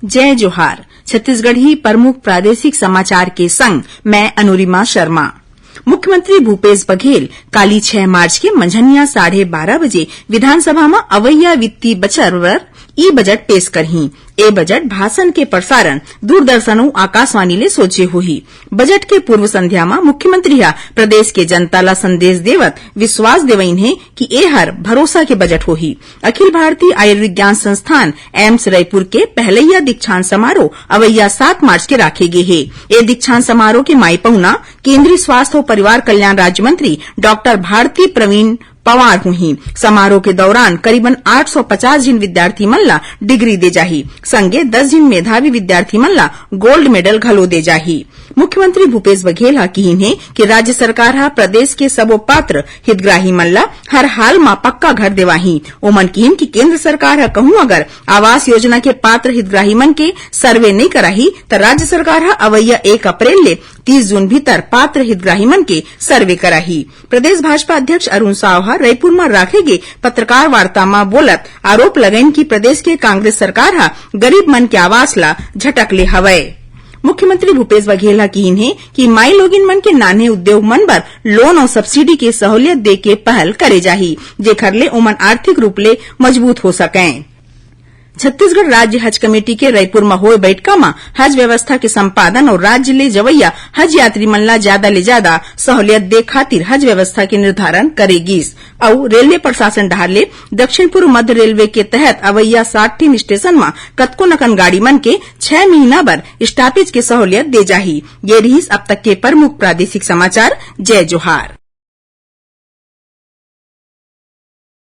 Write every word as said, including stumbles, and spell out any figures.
जय जोहार। छत्तीसगढ़ी प्रमुख प्रादेशिक समाचार के संग मैं अनुरिमा शर्मा। मुख्यमंत्री भूपेश बघेल काली छह मार्च के मंझनिया साढ़े बारह बजे विधानसभा म अवइया वित्तीय बछर बर ई बजट पेश करही। ए बजट भाषण के प्रसारण दूरदर्शन अउ आकाशवाणी ले सोझे होही। बजट के पूर्व संध्या म मुख्यमंत्री ह प्रदेश के जनता ल संदेश देवत विश्वास देवइन हे कि ए हर भरोसा के बजट होही। अखिल भारतीय आयुर्विज्ञान संस्थान एम्स रायपुर के पहलैया दीक्षांत समारोह अवैया सात मार्च के राखे गे हे। ए दीक्षांत समारोह के माई पहुना केंद्रीय स्वास्थ्य अउ परिवार कल्याण राज्य मंत्री डॉक्टर भारती प्रवीण पवार होही। समारोह के दौरान करीबन आठ सौ पचास झिन विद्यार्थी मन ला डिग्री दे जाही, संगे दस झिन मेधावी विद्यार्थी मन ला गोल्ड मेडल घलो दे जाही। मुख्यमंत्री भूपेश बघेल ह किहिन हे कि राज्य सरकार ह प्रदेश के सबो पात्र हितग्राही मन ला हर हाल म पक्का घर देवाही। ओमन किहिन कि केंद्र सरकार ह कहूं अगर आवास योजना के पात्र हितग्राही मन के सर्वे नइ कराही, त राज्य सरकार ह अवैया एक अप्रैल ले तीस जून भीतर पात्र हितग्राही मन के सर्वे कराही। प्रदेश भाजपा अध्यक्ष अरुण साव ह रईपुर म राखे गे पत्रकार वार्ता म बोलत आरोप लगाइन कि प्रदेश के कांग्रेस सरकार ह गरीब मन के आवास ला झटक ले हवय। मुख्यमंत्री भूपेश बघेल ह किहिन हे कि माईलोगिन मन के नान्हे उद्योग मन बर लोन अउ सब्सिडी के सहूलियत दे के पहल करे जाही, जेखर ले ओमन आर्थिक रूप ले मजबूत हो सकंय। छत्तीसगढ़ राज्य हज कमेटी के रईपुर म होए बइठका म हज व्यवस्था के संपादन अउ राज्य ले जवइया हज यात्री मन ला ज्यादा ले ज्यादा सहूलियत दे खातिर हज व्यवस्था के निर्धारण करे गिस अउ रेलवे प्रशासन डहार ले दक्षिण पूर्व मध्य रेलवे के तहत अवइया सात ठिन स्टेशन म कतको नकन गाड़ी मन के छह महीना बर स्टॉपेज के सहूलियत दे जाही। ये रिहिस अब तक के प्रमुख प्रादेशिक समाचार। जय जोहार।